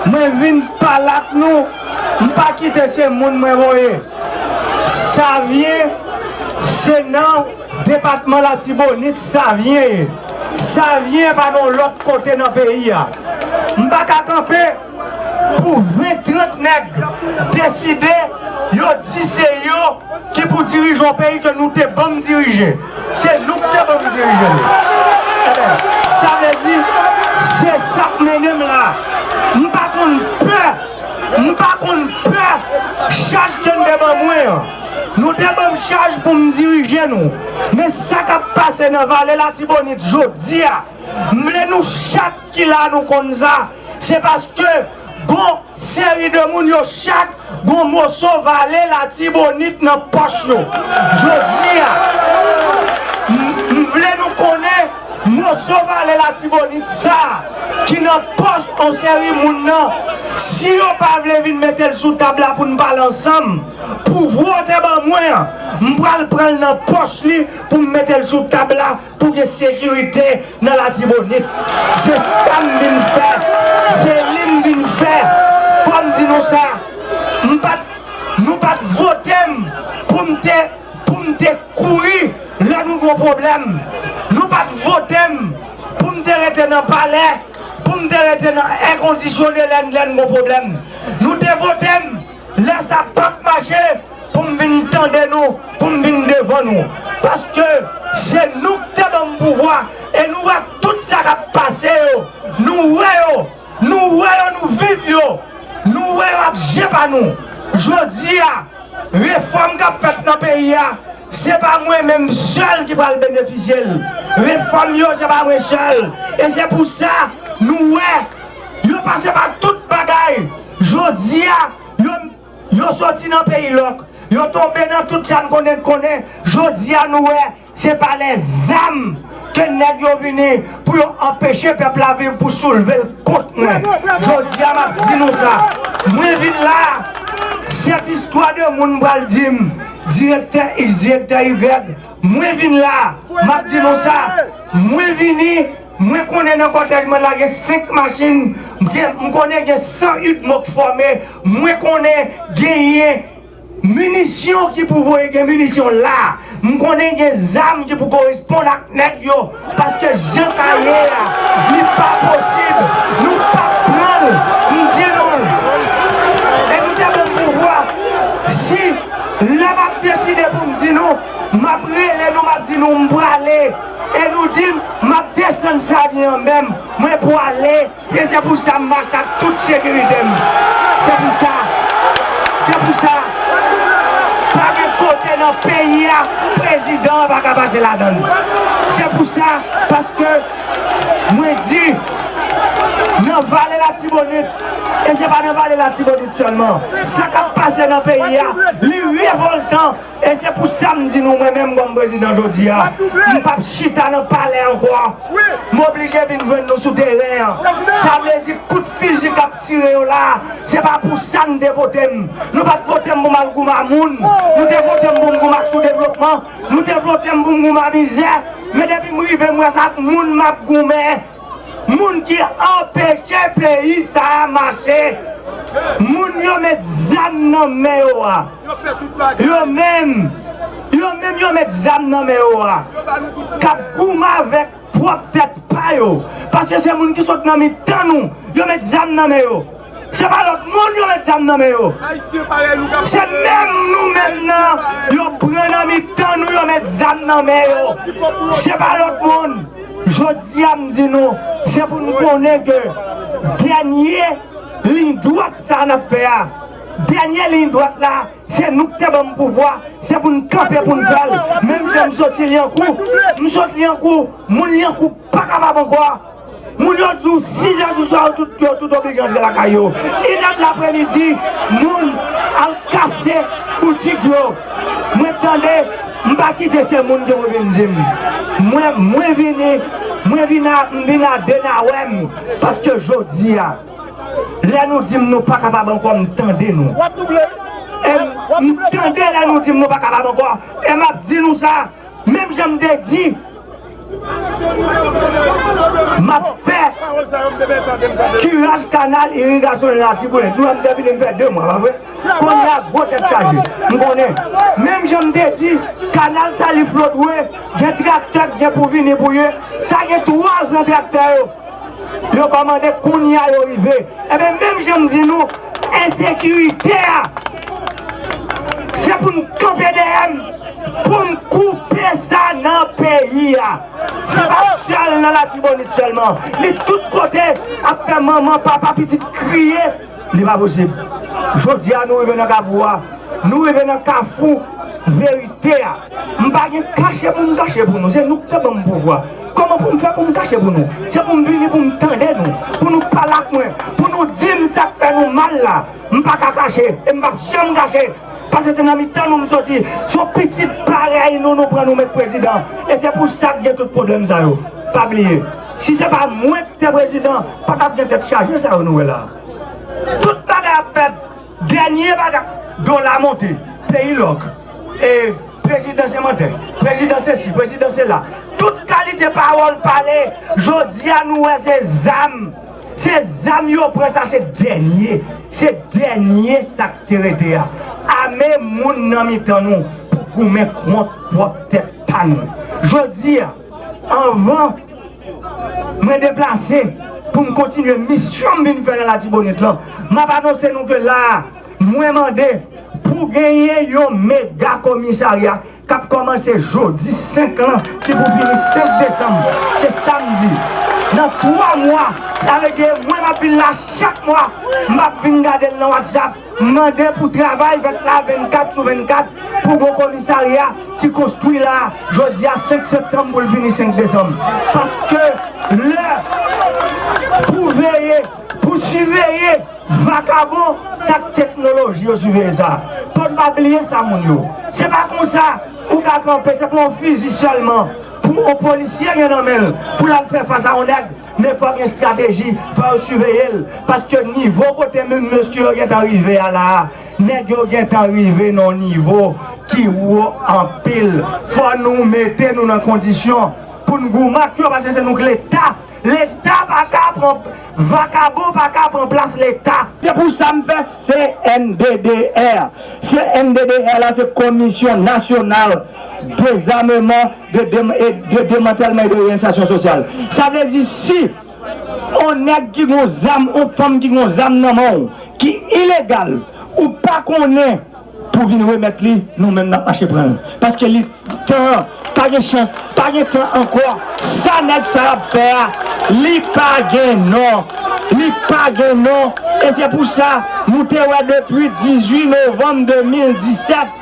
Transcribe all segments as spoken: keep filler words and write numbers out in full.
Mwen vin pale ak nou, m pa kite se moun mwen voye. Savyen, se nan depatman Latibonit Savyen ye. Savyen pa nan lòt kote nan peyi a. M pa ka kanpe pou ven trant nèg deside yo di se yo ki pou dirije yon peyi ke nou te ban m dirije. Se nou ki te ban m dirije l. Ebyen, sa vle di, se sa k mennen m la. M pa konn pè, m pa konn pè chaj ke n te ban mwen an. Nou te ban m chaj pou m dirije nou. Men sa k ap pase nan Vale Latibonit jodi a, m vle nou chak ki la nou konn sa. Se paske gon seri de moun yo chak gon moso Vale Latibonit nan pòch yo. Jodi a, m, m vle nou konnen moso Vale Latibonit sa a ki nan pòch yon seri moun nan, si yo pa vle vin mete l sou tab la pou n pale ansanm, pouvwa w te ban mwen an, m pral pran l nan pòch li pou m mete l sou tab la pou gen sekirite nan Latibonit. Se sa m vin fè. Se li m vin fè. Fò m di nou sa. M pa t, nou pa t vote m pou m te, pou m te kouri lè nou gon pwoblèm. Nou pa t vote m pou m te rete nan palè, pou m te rete nan èkondisyone lè, lè n gon pwoblèm. Nou te vote m lè sa p ap mache, pou m vin tande nou, pou m vin devan nou. Paske se nou ki te ban m pouvwa, e nou wè tout sa k ap pase yo. Nou wè yo, nou wè yo, nou viv yo. Nou wè yo ak je pa nou. Jodi a, refòm k ap fèt nan peyi a, se pa mwen menm sèl ki pral benefisye l. Refòm yo, se pa mwen sèl. E se pou sa, nou wè, yo pase pa tout bagay. Jodi a, yo Yo soti nan peyi lòk, yo tonbe nan tout sa n konnen, konnen. Jodi a nou wè, se pa lèzam ke nèg yo vini pou yo anpeche pèp la viv, pou soulve l kont mwen. Jodi a m ap di nou sa. Mwen vin la, sèt istwa de moun pral di m, direktè X, direktè Y, mwen vin la, m ap di nou sa. Mwen vini, mwen konnen nan kòtèj mwen la gen senk machin, gen, m konnen gen san UDMO k fòme, mwen konnen genyen minisyon ki pou voye, gen minisyon la. M konnen gen zam ki pou koresponn ak nèg yo, paske jan sa ye a, li pa posib. Nou p ap pran l. M di nou l. E nou te ban m pouvwa. Si lè m ap deside pou m di nou, m ap rele nou, m ap di nou m prale. E nou di m, m ap desann Savyen an menm. Mwen prale. E se pou sa m mache ak tout sekirite m. Se pou sa. Se pou sa. Pa gen kote nan peyi a, prezidan an pa ka pase ladan l. Se pou sa, paske mwen di, nan Vale Latibonit, e se pa nan Vale Latibonit sèlman, sa k ap pase nan peyi a, li revòltan. E se pou sa m di nou, mwen menm kòm prezidan jodi a, m p ap chita nan palè ankò. M oblije vin jwenn nou sou teren an. Sa vle di kout fizi k ap tire yo la, se pa pou sa n te vote m. Nou pa t vote m pou m al goumen ak moun. Nou te vote m pou m goumen ak soudevlopman. Nou te vote m pou m goumen ak mizè. Men depi m rive, m wè se ak moun m ap goumen. Moun ki anpeche peyi sa a mache. Moun yo met zam nan men yo a. Yo menm, yo menm yo met zam nan men yo a. K ap goumen avèk pwòp tèt pa yo. Paske se moun ki sot nan mitan nou, yo met zam nan men yo. Se pa lòt moun yo met zam nan men yo. Se menm nou menm nan, yo pran nan mitan nou, yo met zam nan men yo. Se pa lòt moun. Jodi a m di nou, se pou n konnen ke dènye liy dwat sa n ap fè a, dènye liy dwat la, se nou ki te ban m pouvwa, se pou n kanpe pou n fè l. Menm jan m soti Lyankou, m sot Lyankou, moun Lyankou pa kapab ankò. Moun yo di w sizè di swa yo tout, yo tout oblije antre lakay yo. Inèd lapremidi, moun al kase boutik yo. Mwen tande, m pa kite se moun ki pou vin di m. Mwen, mwen vini, mwen vin a, m vin a de n a wè m. Paske jodi a, lè nou di m nou pa kapab ankò, m tande nou. E m, m tande lè nou di m nou pa kapab ankò. E m ap di nou sa, menm jan m te di, M ap fè kiraj kanal irigasyon Latibonit. Nou ap devine m fè de mwa, pa vre? Kounye a, gwo tèt chaje. M konnen. Menm jan m te di, kanal Salif Lodwè, gen traktè k gen pou vini pou ye. Sa gen twa zan traktè yo. Yo kòmande, kounye a yo rive. Ebyen, menm jan m di nou, ensekirite a, se pou n kanpe dèyè m, pou n koupe sa nan peyi a. Se pa sèl nan Latibonit sèlman. Li tout kote ap fè manman, papa, pitit kriye. Li pa posib. Jodi a, nou rive nan kafou a. Nou rive nan kafou verite a. M pa gen kache pou m kache pou nou. Se nou ki te ban m pouvwa. Kòman pou m fè pou m kache pou nou? Se pou m vini pou m tande nou, pou nou pale ak mwen, pou nou di m sa k fè nou mal la. M pa ka kache, e m p ap janm kache. Paske se nan mitan nou m soti. Se yon pitit parèy nou, nou pran nou met prezidan. E se pou sa k gen tout pwoblèm sa yo. Pa bliye, si se pa mwen ki te prezidan, pa t ap gen tèt chaje sa yo nou wè la. Tout bagay ap fèt. Dènye bagay, dola monte, peyi lòk. E prezidan se mantè, prezidan se si, prezidan se la. Tout kalite pawòl pale, jodi a nou wè se zam. Se zam yo pran, sa se dènye. Se dènye sa k te rete a. Ame moun nan mitan nou pou goumen kont pwòp tèt pa nou. Jodi a, anvan mwen deplase pou m kontinye misyon m vin fè nan Latibonit lan, m ap anonse nou ke la a, mwen mande pou genyen yon mega komisarya k ap kòmanse jodi senk lan, ki pou fini senk desanm. Se sa m di. Nan twa mwa, sa vle di mwen m ap vin la chak mwa, m ap vin gade l nan WhatsApp. M mande pou travay fèt la vennkat sou vennkat, pou gon komisarya ki konstwi la, jodi a senk septanm pou l fini senk desanm. Paske lè pou veye, pou siveye vakabon, se ak teknoloji yo siveye sa. Fò n pa bliye sa, moun yo. Se pa konsa ou ka kanpe, se pa yon fizi sèlman pou yon polisye gen nan men l, pou l al fè fas a yon nèg. Men fò gen estrateji, fò yo siveye l. Paske nivo kote menm mesye yo gentan rive a la a, nèg yo gentan rive nan yon nivo ki wo anpil. Fò nou mete nou nan kondisyon pou n goumen ak yo, paske se nou k Leta. Leta pa ka pran, vakabon pa ka pran plas Leta. Se pou sa m fè C N D D R. C N D D R la se Komisyon Nasyonal Dezameman, de, de, e de Demantèlman e de Reyensèsyon Sosyal. Sa vle di si yon nèg ki gon zam, yon fanm ki gon zam nan men w, ki ilegal, ou pa konnen pou vin remèt li, nou menm n ap mache pran l. Paske li tan, pa gen chans, pa gen tan ankò. Sa nèg sa y ap fè a, li pa gen non. Li pa gen non. E se pou sa, nou te wè depi dizuit novanm de mil disèt,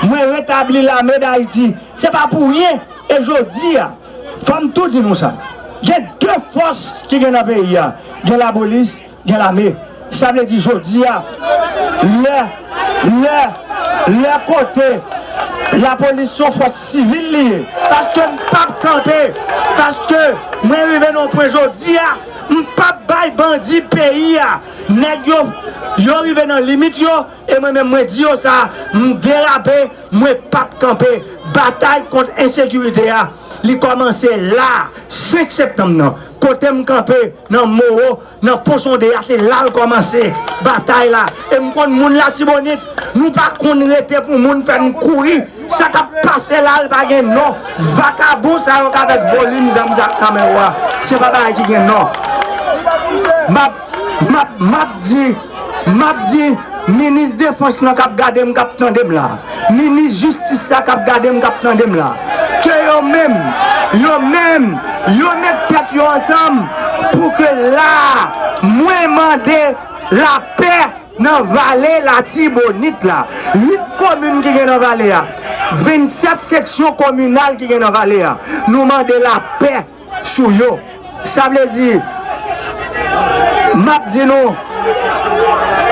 mwen retabli Lame Dayiti. Se pa pou ryen. E jodi a, fò m tou di nou sa. Gen de fòs ki gen nan peyi a. Gen lapolis, gen lame. Sa vle di jodi a, lè, lè, lè kote lapolis se yon fòs sivil li ye. Paske m p ap kanpe. Paske mwen rive nan yon pwen jodi a, m p ap bay bandi peyi a. Nèg yo, yo rive nan limit yo. E mwen menm, mwen di yo sa, m derape, mwen p ap kanpe. Batay kont ensekirite a, li kòmanse la, senk septanm nan. Kote m kanpe, nan Moro, nan Pon Sonde a, se la l kòmanse, batay la. E m konn moun Latibonit, nou pa konn rete pou moun fè n kouri. Sa k ap pase la, l pa gen non. Vakabon sa yo k avèk volim zam sa k nan men yo a, se pa bagay ki gen non. M ap, m ap, m ap di, m ap di, minis defans lan k ap gade m, k ap tande m la, minis jistis la k ap gade m, k ap tande m la, ke yo menm, yo menm, yo met tèt yo ansanm pou ke la a, mwen mande lapè nan vale Latibonit la. Uit komin ki gen nan vale a, vennsèt seksyon kominal ki gen nan vale a, nou mande lapè sou yo. Sa vle di, m ap di nou,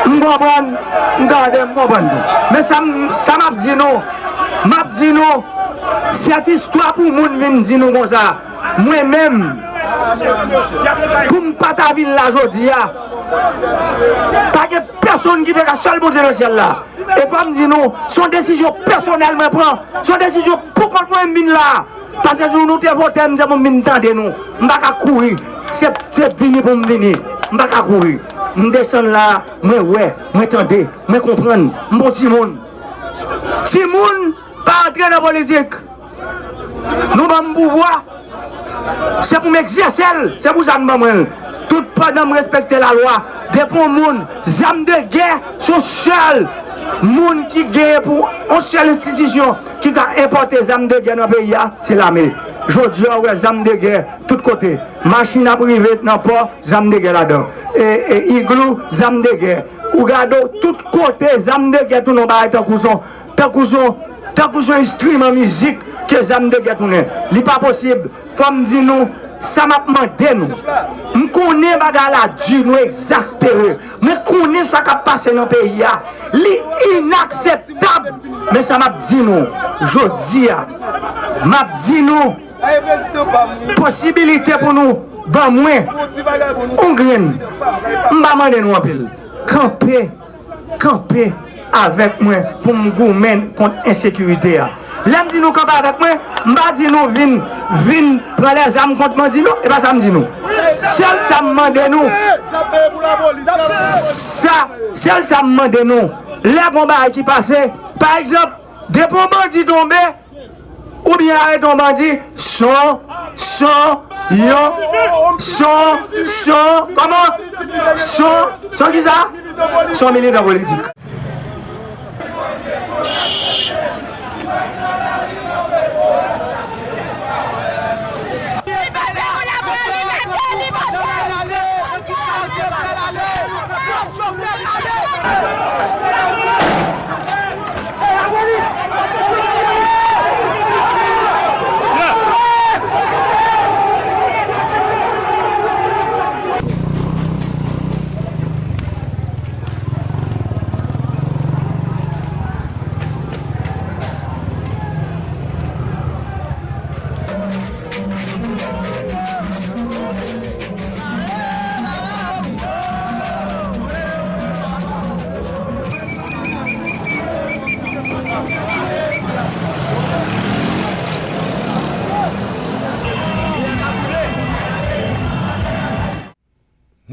m konprann, m tande, m konprann tou. Men sa m, sa m ap di nou, m ap di nou, sèt istwa pou moun vin di nou konsa. Mwen menm, pou m pa ta vin la jodi a, pa gen pèsonn ki te ka, sèl Bondye nan syèl la. E fò m di nou, se yon desizyon pèsonèl mwen pran. Se yon desizyon pou kont mwen m vin la. Paske si nou te vote m, se pou m vin tande nou. M pa ka kouri. Se, se vini pou m vini. M pa ka kouri. M desann la, mwen wè, mwen tande, mwen konprann. M pa yon timoun. Timoun pa antre nan politik. Nou ban m pouvwa, se pou m egzèse l. Se pou sa nou ban mwen l. Tout pandan m respekte lalwa, depi yon moun, zam de gè, se yon sèl moun ki genyen pou yon sèl enstitisyon ki ka enpòte zam de gè nan peyi a, se lame. Jodi a, ou wè zam de gè tout kote. Machin ap rive nan pò, zam de gè ladan. E, e iglou, zam de gè. Ou gade w, tout kote, zam de gè tounen yon bagay tankou son, tankou son, tankou son enstriman mizik ke zam de gè tounen. Li pa posib. Fò m di nou, sa m ap mande nou. M konnen bagay la di, nou egzaspere. Mwen konnen sa k ap pase nan peyi a. Li inakseptab. Men sa m ap di nou, jodi a, m ap di nou, posibilite pou nou ban mwen yon grenn. M pa mande nou anpil. Kanpe, kanpe avèk mwen pou m goumen kont ensekirite a. Lè m di nou kanpe avèk mwen, m pa di nou vin, vin pran lèzam kont bandi non, e pa sa m di nou. Sèl sa m mande nou, sa, sèl sa m mande nou, lè gon bagay ki pase, pa egzanp, depi yon bandi tonbe, oubyen arete yon bandi, son, son, yon, son, son, kòman? Son, son kisa? Son militan politik.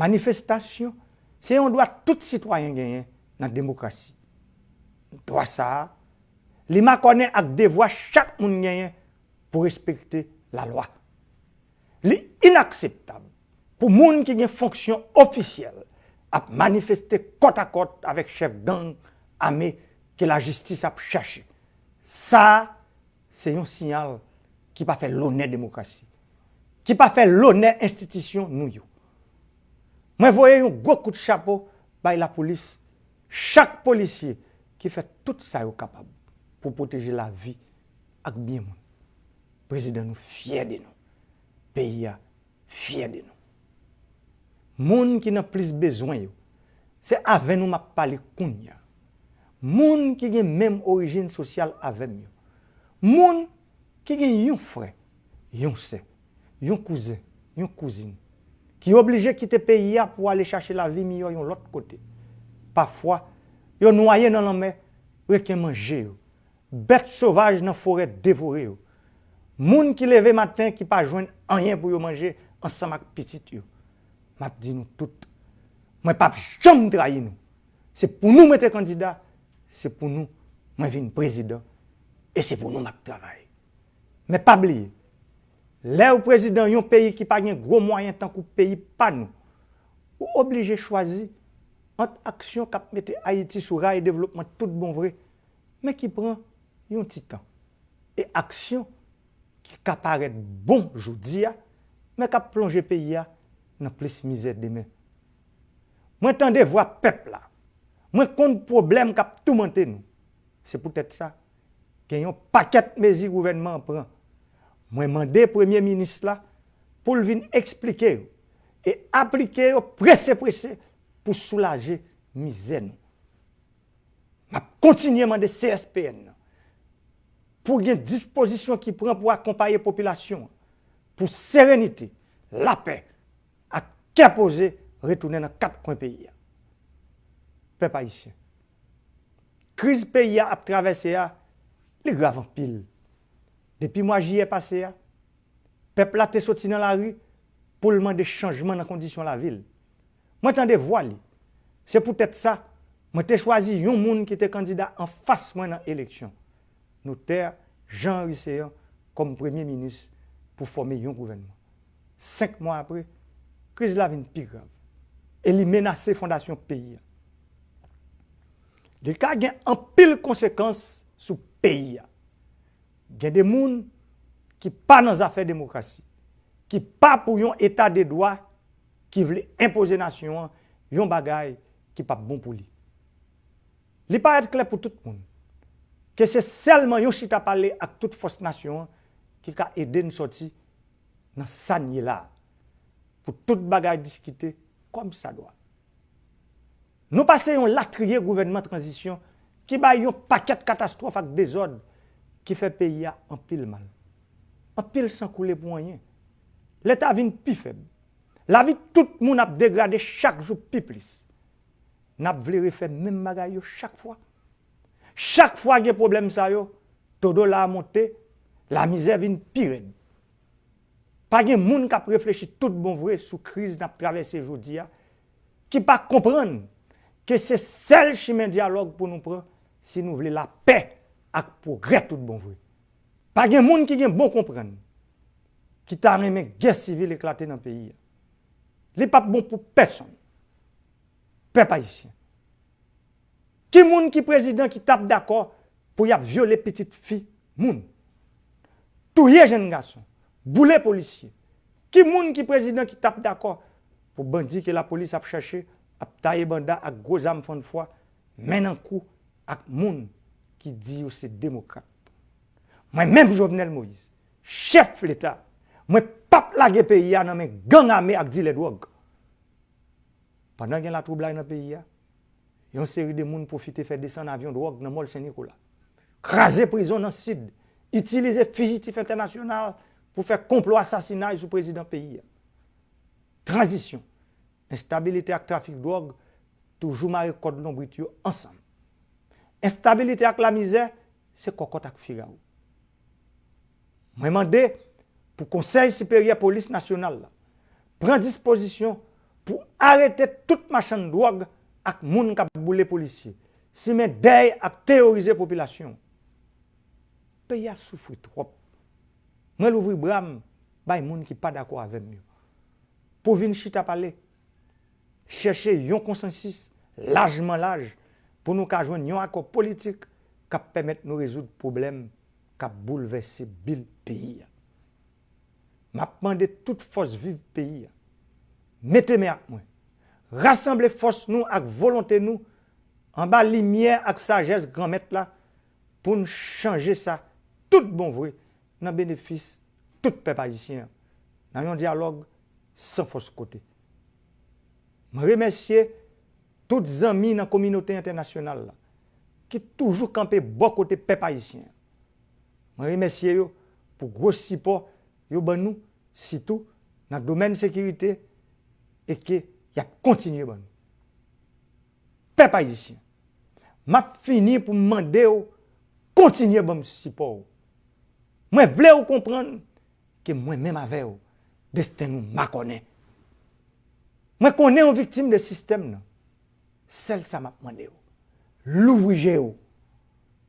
Manifestasyon se yon dwa tout sitwayen genyen nan demokrasi. Dwa sa a, li makònen ak devwa chak moun genyen pou respekte lalwa. Li inakseptab pou moun ki gen fonksyon ofisyèl ap manifeste kòtakòt avèk chèf gang ame ke lajistis ap chache. Sa a se yon siyal ki pa fè lonè demokrasi, ki pa fè lonè enstitisyon nou yo. Mwen voye yon gwo kout chapo bay lapolis, chak polisye ki fè tout sa yo kapab pou pwoteje lavi ak byen moun. Prezidan nou fyè de nou. Peyi a fyè de nou. Moun ki nan plis bezwen yo, se avè nou m ap pale kounye a. Moun ki gen menm orijin sosyal avè m yo. Moun ki gen yon frè, yon sè, yon kouzen, yon kouzin, ki oblije kite peyi a pou ale chache lavi miyò yon lòt kote. Pafwa, yo nwaye nan lanmè, reken manje yo. Bèt sovaj nan forè devore yo. Moun ki leve maten ki pa jwenn anyen pou yo manje ansanm ak pitit yo. M ap di nou tout, mwen p ap janm trayi nou. Se pou nou mwen te kandida, se pou nou mwen vin prezidan, e se pou nou m ap travay. Men pa bliye, lè w prezidan yon peyi ki pa gen gwo mwayen tankou peyi pa nou, ou oblije chwazi ant aksyon k ap mete Ayiti sou ray devlopman tout bon vre, men ki pran yon ti tan, e aksyon ki ka parèt bon jodi a, men k ap plonje peyi a nan plis mizè demen. Mwen tande vwa pèp la. Mwen konn pwoblèm k ap toumante nou. Se poutèt sa, gen yon pakèt mezi gouvènman an pran. Mwen mande premye minis la pou l vin eksplike yo e aplike yo prese prese pou soulaje mizè nou. M ap kontinye mande C S P N nan pou gen dispozisyon ki pran pou akonpaye popilasyon an, pou serenite, lapè, ak kè poze retounen nan kat kwen peyi a. Pèp ayisyen, kriz peyi a ap travèse a, li grav anpil. Depi mwa jiyè pase a, pèp la te soti nan lari pou l mande chanjman nan kondisyon lavi l. Mwen tande vwa li. Se poutèt sa, mwen te chwazi yon moun ki te kandida anfas mwen nan eleksyon, Notè Jean Henry Céant, kòm premye minis pou fòme yon gouvènman. Senk mwa apre, kriz la vin pi grav e li menase fondasyon peyi a. Li ka gen anpil konsekans sou peyi a. Gen de moun ki pa nan zafè demokrasi, ki pa pou yon eta de dwa ki vle enpoze nasyon an yon bagay ki p ap bon pou li. Li parèt klè pou tout moun ke se sèlman yon chita pale ak tout fòs nasyon an ki ka ede n sòti nan sa n ye la a, pou tout bagay diskite kòmsadwa. Nou pase yon latriye gouvènman tranzisyon ki bay yon pakèt katastwòf ak dezòd ki fè peyi a anpil mal. Anpil san koule pou anyen. Leta vin pi fèb. Lavi tout moun ap degrade chak jou pi plis. N ap vle refè menm bagay yo chak fwa. Chak fwa gen pwoblèm sa yo, to dola a monte, lamizè vin pi rèd. Pa gen moun k ap reflechi tout bon vre sou kriz n ap travèse jodi a, ki pa konprann ke se sèl chimen dyalòg pou nou pran si nou vle lapè ak pwogrè tout bon vre. Pa gen moun ki gen bon konprann ki ta renmen gè sivil eklate nan peyi a. Li p ap bon pou pèsonn. Pèp ayisyen, ki moun ki prezidan ki t ap dakò pou y ap vyole pitit fi moun, touye jenn gason, boule polisye? Ki moun ki prezidan ki t ap dakò pou bandi ke lapolis ap chèche ap taye banda ak gwo zam fann fwa men nan kou ak moun ki di yo se demokrat? Mwen menm Jovenel Moïse, chèf Leta, mwen p ap lage peyi a nan men gang ame ak dilè dwòg. Pandan gen latwoublay nan peyi a, yon seri de moun pwofite fè desann avyon dwòg nan Mòl Sen Nikola, kraze prizon nan Sid, itilize fijitif entènasyonal pou fè konplo asasinay sou prezidan peyi a. Tranzisyon, enstabilite ak trafik dwòg toujou mare kòd lonbrit yo ansanm. Enstabilite ak lamizè se kòkòt ak figawo. Mwen mande pou Konsèy Siperyè Polis Nasyonal la pran dispozisyon pou arete tout machann dwòg ak moun k ap boule polisye, simen dèy ak teyorize popilasyon. Peyi a soufri twòp. Mwen louvri bra m bay moun ki pa dakò avè m yo pou vin chita pale, chèche yon konsansis lajman laj pou nou ka jwenn yon akò politik k ap pèmèt nou rezoud pwoblèm k ap boulvèse bil peyi a. M ap mande tout fòs viv peyi a, mete men ak mwen, rasanble fòs nou ak volonte nou anba limyè ak sajès Granmèt la pou n chanje sa tout bon vre nan benefis tout pèp ayisyen an, nan yon dyalòg san fòs kote. Mwen remèsye tout zanmi nan kominote entènasyonal la ki toujou kanpe bò kote pèp ayisyen an. Mwen remèsye yo pou gwo sipò yo ban nou, sitou nan domèn sekirite, e ke y ap kontinye ban nou. Pèp ayisyen, m ap fini pou m mande w kontinye ban m sipò w. Mwen vle w konprann ke mwen menm avè w, desten nou makònen. Mwen konnen w viktim de sistèm nan. Sèl sa m ap mande w, louvri je w.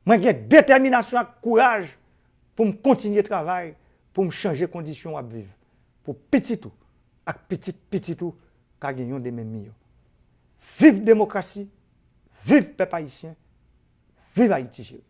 Mwen gen detèminasyon ak kouraj pou m kontinye travay pou m chanje kondisyon w ap viv, pou pitit ou ak pitit pitit ou ka gen yon demen miyò. Viv demokrasi, viv pèp ayisyen, viv Ayiti cheri.